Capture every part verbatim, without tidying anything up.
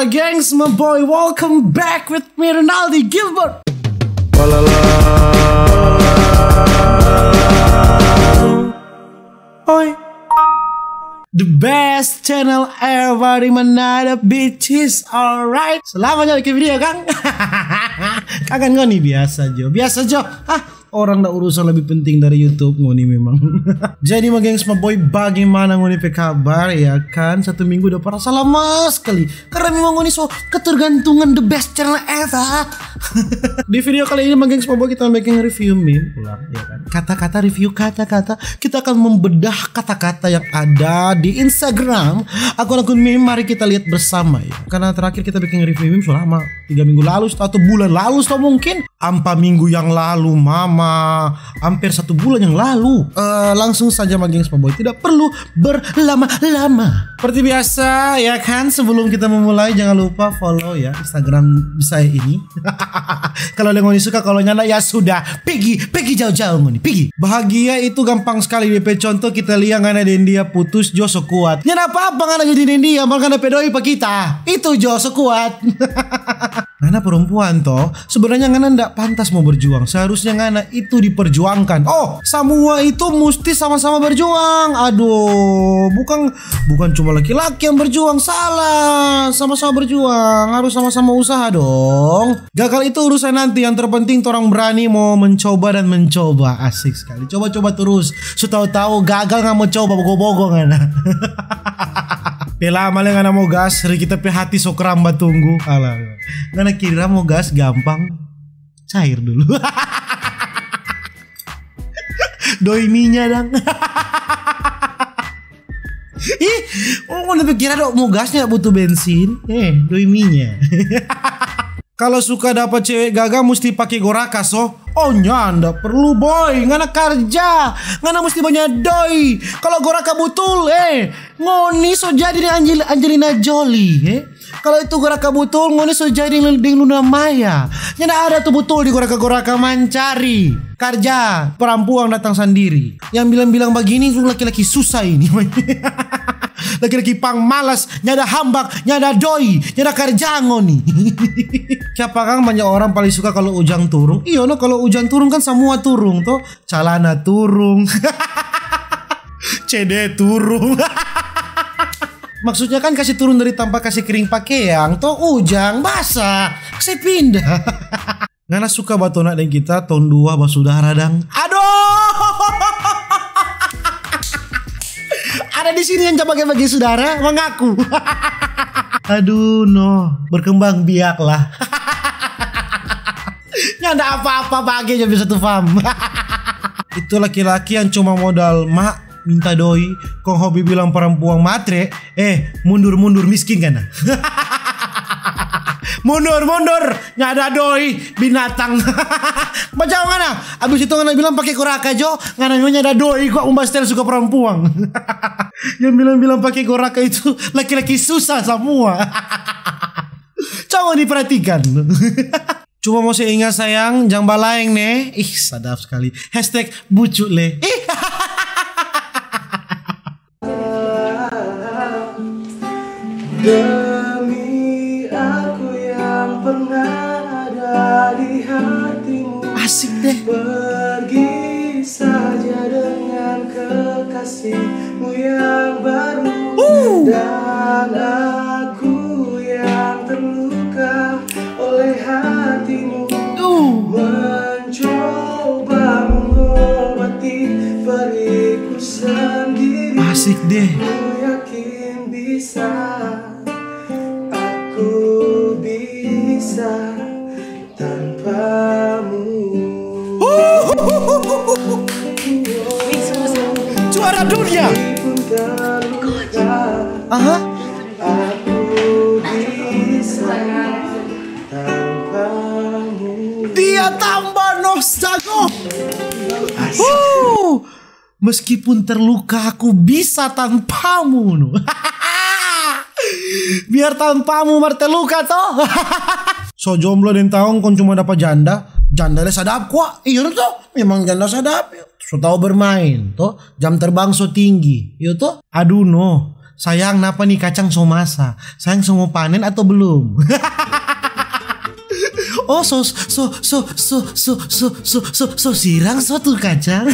Gengs, my boy, welcome back with me, Rinaldi Gilbert. Oi. The best channel ever di mana ada bitches, alright. Selamat jalan ke video, kang. Kangen ngoni, biasa jo, biasa jo. Ah, orang da urusan lebih penting dari YouTube ngoni memang. Jadi, my gengs, my boy, bagaimana ngoni pe kabar, ya kan? Satu minggu udah parasa lama sekali. Karena memang ngoni so ketergantungan the best channel ever. Di video kali ini, my gengs, my boy, kita mau bikin review meme ulang, ya kan? Kata-kata review kata-kata. Kita akan membedah kata-kata yang ada di Instagram akun-akun meme. Mari kita lihat bersama, ya. Karena terakhir kita bikin review meme selama tiga minggu lalu atau bulan lalu atau mungkin ampa minggu yang lalu, mama, hampir satu bulan yang lalu. Eh, langsung saja, my gengs, my boy, tidak perlu berlama-lama. Seperti biasa, ya kan, sebelum kita memulai, jangan lupa follow, ya, Instagram saya ini. Kalau ada ngoni suka, kalau nyanda, ya sudah, pigi, pigi jauh-jauh ngoni, pigi. Bahagia itu gampang sekali, depe contoh kita lia, ngana deng dia putus jo so kuat. Nyanda apa-apa ngana jadi deng dia, mar ngana pe doi pa kita. Itu jo so kuat. Ngana perempuan to, sebenarnya ngana ndak pantas mau berjuang. Seharusnya ngana itu diperjuangkan. Oh, samua itu musti sama-sama berjuang. Aduh, bukan, bukan cuma laki-laki yang berjuang, salah. Sama-sama berjuang, harus sama-sama usaha dong. Gagal itu urusan nanti, yang terpenting torang berani mau mencoba dan mencoba. Asik sekali. Coba-coba terus. So tau-tau gagal, ngana mo coba, bogo-bogo ngana. Pe lama le ngana mo gas, ri kita pe hati so kram batunggu. Alah. Ngana kira mo gas gampang? Cair dulu. Doi minya dang. Ih, oh, ngana pe kira do mo gasnya butuh bensin? Eh, doi minya. Kalau suka dapa cewe gaga, musti pake goraka, so? Oh, nyanda perlu, boy. Ngana karja. Ngana musti banya doi. Kalau goraka butul, eh, ngoni so jadi deng Anjel-, Angelina Jolie, eh. Kalau itu goraka butul, ngoni so jadi deng, deng Luna Maya. Nyanda ada tu butul di goraka-goraka, mancari. Karja, parampuang datang sandiri. Yang bilang-bilang bagini tu laki-laki susah ini. Laki-laki pang malas, nyanda hambak, nyanda doi, nyanda karja ngoni. Kiapa kang banya orang paling suka kalau ujang turung? Iyo no, kalau ujang turung kan samua turung to. Calana turung. C D turung. Maksudnya kan kasi turung dari tampa kasi kering pakeang to, ujang basah, kasi pindah. Ngana suka batona deng kita, tong dua basudara dang. Aduh. Ada di sini yang coba bagi sudara, mengaku. Aduh, no. Berkembang biak lah. Nyanda apa-apa, bage jo bisa tu fam. Itu laki-laki yang cuma modal mak minta doi, kong hobi bilang parampuang matre, eh, mundur, mundur, miskin ngana. Mundur, mundur, nyanda doi, binatang. Bajao ngana, abis itu ngana bilang pake goraka jo, ngana memang nyanda doi, kong umba stel suka parampuang. Yang bilang-bilang pake goraka itu laki-laki susah samua. Coba diperhatikan. Cuma mo se inga sayang, jang balaeng ne. Ih, sadap skali. Hashtag bucu le. Ih. Demi aku yang pernah ada di hatimu. Asik deh. Pergi saja dengan kekasihmu yang baru. Uh. Dan aku yang terluka oleh hatimu. Uh. Mencoba mengobati periku sendiri. Asik deh. Ku yakin bisa, aku bisa tanpamu. Juara dunia. Aha. Dia tambah nos jago. Huh. Meskipun terluka, aku bisa tanpamu, no. Biar tanpamu mar terluka, to. So jomblo deng taong, kong cuma dapa janda. Janda le sadap kwa. Iyo, to. Memang janda sadap. So tau bermain, to. Jam terbang so tinggi. Iyo, to. Aduh, no. "Sayang, napa nih kacang so masa? Sayang, so mo panen atau belum?" "Oh, so, so, so, so, so, so, so, so, so sirang so tu kacang."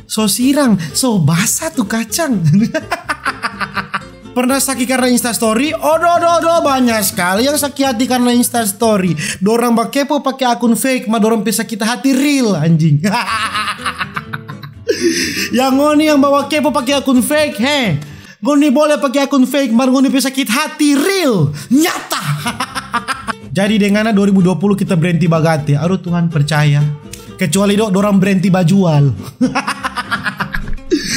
"So sirang, so basa tu kacang." Pernah saki karena Insta story? Odo, odo, odo, banyak sekali yang saki hati karena Insta story. Dorang bakepo pake akun fake, ma dorang pe sakit hati real, anjing. Yang ngoni yang bawa kepo pake akun fake, he. Ngoni boleh pake akun fake, mar ngoni pe sakit hati real, nyata. Jadi deng ngana dua ribu dua puluh kita berhenti bagate. Aduh Tuhan, percaya. Kecuali dok dorang berhenti bajual.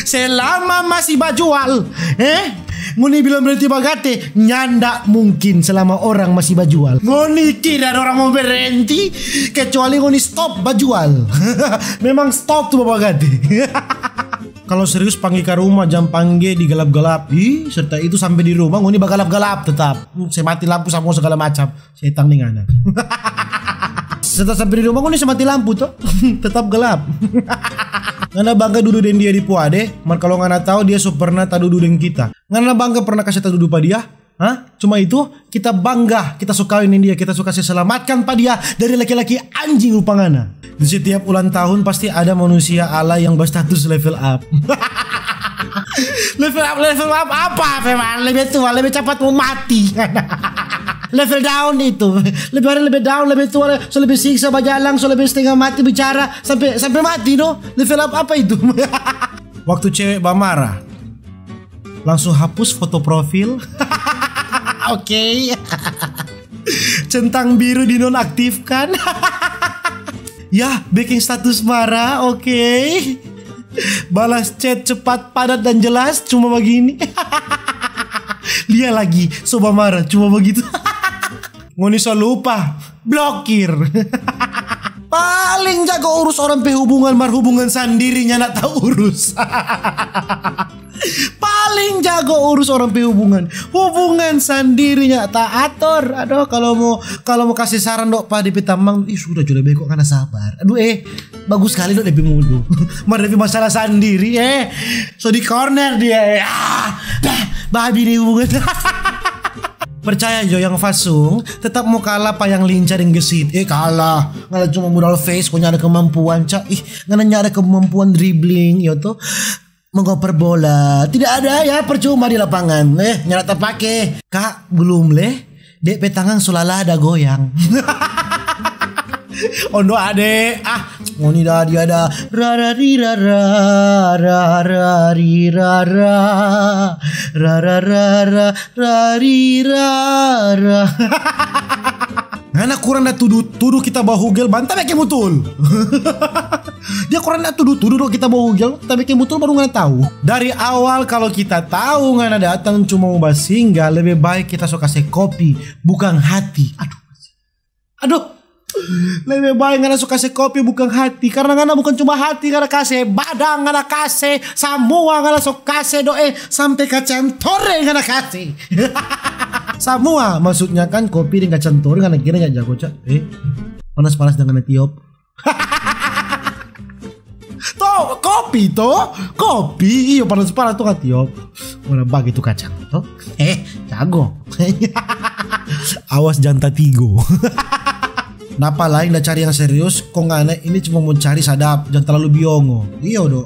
Selama masih bajual, eh? Ngoni bilang berhenti bagate, nyanda mungkin selama orang masih bajual. Ngoni kira orang mau berhenti, kecuali ngoni stop bajual. Memang stop tu bagate. Kalau serius, pangge ka rumah, jang pangge di galap-galap. Ih, serta itu sampe di rumah, ngoni bagalap-galap tetap. Hmm, se mati lampu samua segala macam. Setang deng ngana. Serta sampe di rumah, ngoni se mati lampu to. Tetap galap. Ngana bangga dudu deng dia di puade, mar kalau ngana tau dia so pernah tadudu deng kita. Ngana bangga pernah kase tadudu pa dia? Hah? Cuma itu, kita bangga, kita so kaweng deng dia, kita so kase selamatkan pa dia dari laki-laki anjing rupa ngana. Di setiap ulang tahun pasti ada manusia alay yang berstatus level up. Level up, level up apa, Feman? Lebih tua, lebih cepat mau mati. Level down itu. Lebih hari lebih down, lebih tua, so lebih siksa bajalang, so lebih setengah mati bicara, sampai sampai mati, no? Level up apa itu? Waktu cewek bamarah, langsung hapus foto profil. Oke. Centang biru dinonaktifkan. Ya, bikin status marah, oke. Balas chat cepat, padat, dan jelas, cuma begini. Lia lagi, so bamarah, cuma begitu. Ngoni so lupa, blokir. Paling jago urus orang pe hubungan, mar hubungan sandiri nyanda tau urus. Paling jago urus orang pe hubungan, hubungan sandiri nyanda tau ator. Aduh, kalau mo, kalau mo kase saran dok pa depe tamang, ih, sudah jo lebe kok ngana sabar. Aduh, eh, bagus skali dok depe mudu. Mar depe masalah sandiri, eh, so di corner dia, eh. Ah, dah, babi ni hubungan. Percaya jo, yang fasung tetap mo kalah pa yang lincah deng gesit. Eh, kalah. Ngana cuma modal face, kong nyanda kemampuan, ca. Ih, ngana nyanda kemampuan dribbling, yo to. Mengoper bola. Tidak ada ya, percuma di lapangan. Eh, nyanda tapake. Kak, belum leh. Dek pe tangan so lalada goyang. Ondo ade, ah, ngoni da dia da. Rara ri rara, rara ri rara, rara rara, rari rara. Ngana kurang da tudu, tudu kita bahugel, banta beke mutul. Dia kurang da tudu, tudu do kita bahugel, tapi ke mutul baru ngana tahu. Dari awal kalau kita tahu ngana datang cuma mau basingga, lebih baik kita so kase kopi, bukan hati. Aduh. Aduh. Lebih baik ngana so kase kopi, bukan hati. Karena ngana bukan cuma hati ngana kase, badang ngana kase, samua ngana so kase do, eh, sampe kacang tore ngana kase. Samua, maksudnya kan kopi deng kacang tore ngana kira nya jago, Cak. Eh, panas-panas deng ngana tiop. To, kopi to, kopi, iyo, panas-panas tu ngana tiop. Mana bagitu kacang to? Eh, jago. Awas jang tatigo. Napa lain da cari yang serius, kong ngana ini cuma mo cari sadap, jang talalu biongo. Iyo do.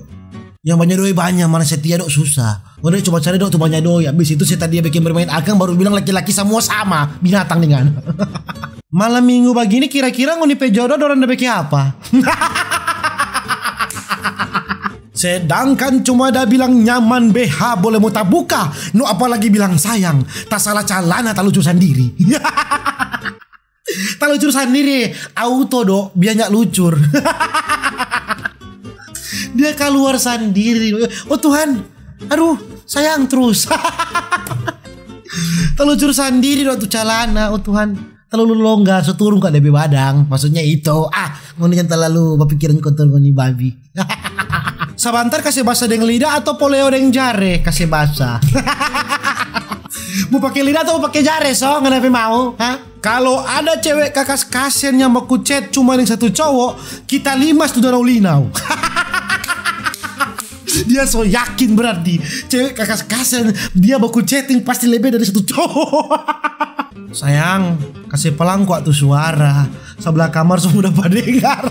Yang banya doi banya, mana setia do susah. Ngoni cuma cari do tu banya doi, abis itu setan dia bikin bermain akang, baru bilang laki-laki samua sama, binatang deng ngana. Malam minggu bagini kira-kira ngoni pe jodoh dorang da bikin apa? Sedangkan cuma da bilang nyaman B H boleh mo tabuka, no apalagi bilang sayang, tasala calana talucu sandiri. Talucur sandiri, auto do, bianya lucur. Dia kaluar sandiri. Oh Tuhan, aduh, sayang terus. Talucur sandiri do tu calana, oh Tuhan. Terlalu longgar, so turung ka depe badang. Maksudnya itu, ah, ngoni jang terlalu bapikiran kotor ngoni babi. Sabantar kase basa deng lida atau poleo deng jare kase basa? Mo pake lida atau mo pake jare, so? Ngana pe mau, ha? Kalo ada cewek kakas kasian yang baku chat cuma deng satu cowok, kita limas tu danau linau. Dia so yakin berarti cewek kakas-kasen dia baku chatting pasti lebih dari satu cowok. Sayang, kasih pelang kwa tu suara. Sebelah kamar semua udah pada dengar.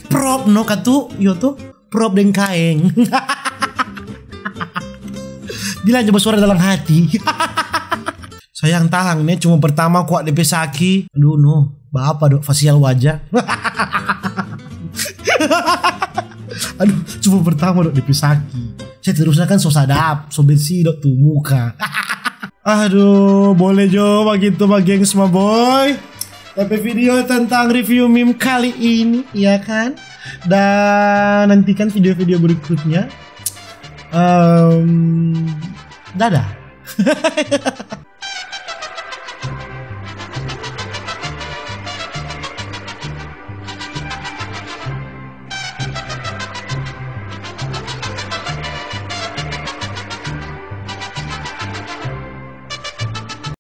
Prop no katu, yo tu, prop deng kaeng. Bilang coba suara dalam hati. Sayang tahang ne, cuma pertama kwa depe saki. Aduh no, bapa dok fasial wajah. Aduh, cuma pertama dok depe saki. Seterusnya kan so sadap, so bersih dok tu muka. Aduh, boleh jo bagitu bagengs ma boy. Tapi video tentang review meme kali ini, ya kan? Dan nantikan video-video berikutnya. Em, dadah.